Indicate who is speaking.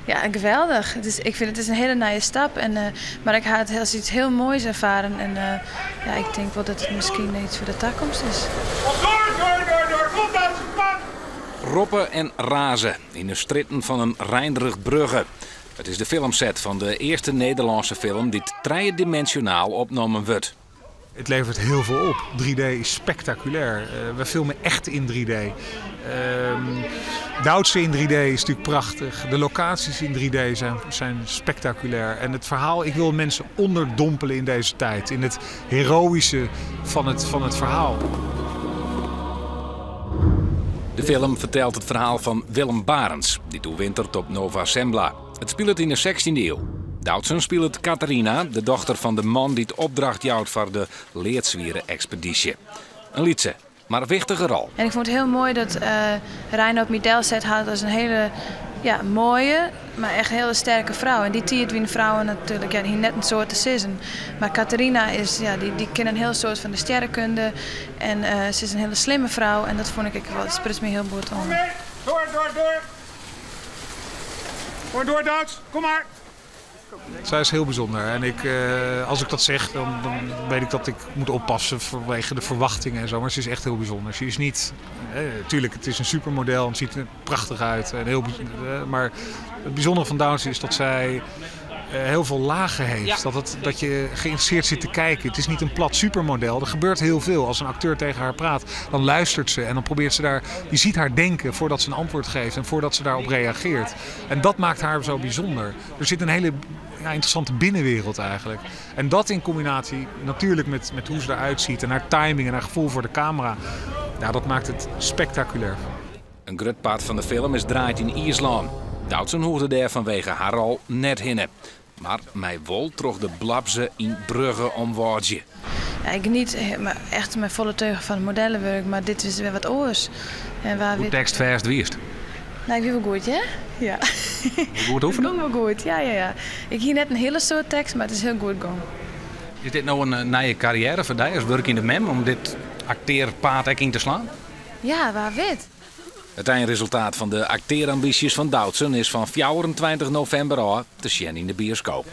Speaker 1: Ja, geweldich. Het is, ik vind het is een hele nije stap. En, mar ik ha it as yts hiel moais erfaren. En ja, ik tink wol dat it miskien yts foar de takomst is.
Speaker 2: Door, door, door, door. Komt dat, pak!
Speaker 3: Roppe en raze yn de strjitten fan in reinderich Brugge. It is de filmset fan de earste Nederlânske film dy't trijediminsjonaal opnommen wurdt.
Speaker 4: Het levert heel veel op. 3D is spectaculair. We filmen echt in 3D. Doutzen in 3D is natuurlijk prachtig. De locaties in 3D zijn spectaculair. En het verhaal, ik wil mensen onderdompelen in deze tijd. In het heroïsche van het verhaal.
Speaker 3: De film fertelt it ferhaal fan Willem Barentsz, dy't oerwinteret op Nova Zembla. It spilet yn de 16e iuw. Doutzen spilet Catharina, de dochter fan de man dy't opdracht jout foar de leadswiere ekspedysje. In lytse, mar wichtige rol.
Speaker 1: En ik fûn it hiel moai dat Reinout my delset hat as in hiele, ja, moaie, mar echt hiele sterke frou. Yn dy tiid wiene frouwen natuerlik, ja, dy hiene net in soad te sizzen. Mar Catharina is, ja, dy kin in hiel soad fan de stjerrekunde en se is in hiele slimme frou en dat fûn ik ek wol, dat spruts my hiel bot oan.
Speaker 2: Kom mee, door, door, door. Door, door, Douts, kom maar.
Speaker 4: Zij is heel bijzonder en als ik dat zeg, dan weet ik dat ik moet oppassen vanwege de verwachtingen. Maar ze is echt heel bijzonder. Ze is niet, tuurlijk, het is een supermodel en het ziet er prachtig uit. En heel maar het bijzondere van Doutzen is dat zij heel veel lagen heeft. Dat je geïnteresseerd zit te kijken. Het is niet een plat supermodel. Er gebeurt heel veel. Als een acteur tegen haar praat, dan luistert ze en dan probeert ze daar... Je ziet haar denken voordat ze een antwoord geeft en voordat ze daarop reageert. En dat maakt haar zo bijzonder. Er zit een hele, ja, interessante binnenwereld eigenlijk. En dat in combinatie natuurlijk met hoe ze eruit ziet en haar timing en haar gevoel voor de camera. Ja, dat maakt het spectaculair.
Speaker 3: In grut part fan de film is draaid yn Yslân. Doutzen hoegde dêr fanwege har rol net hinne. Mar mei wol troch de blabze yn Brugge omwâdzje.
Speaker 1: Ja, ik geniet echt mei folle teugen fan it modellewurk, mar dit is wer wat oars. En wa
Speaker 3: Hoe
Speaker 1: wit
Speaker 3: tekstfêst wiest?
Speaker 1: Nou, ik wie wol goed, hè? Ja.
Speaker 3: Goed oefene?
Speaker 1: It gong wol goed, ja. Ik hie net in hiele soad tekst, mar it is hiel goed gong.
Speaker 3: Is dit no in nije karriêre foar dy as wurkjende mem om dit aktearpaad ek yn te slaan?
Speaker 1: Ja, wa wit.
Speaker 3: It einresultaat fan de aktearambysjes fan Doutzen is fan 24 novimber ôf te sjen yn de bioskoop.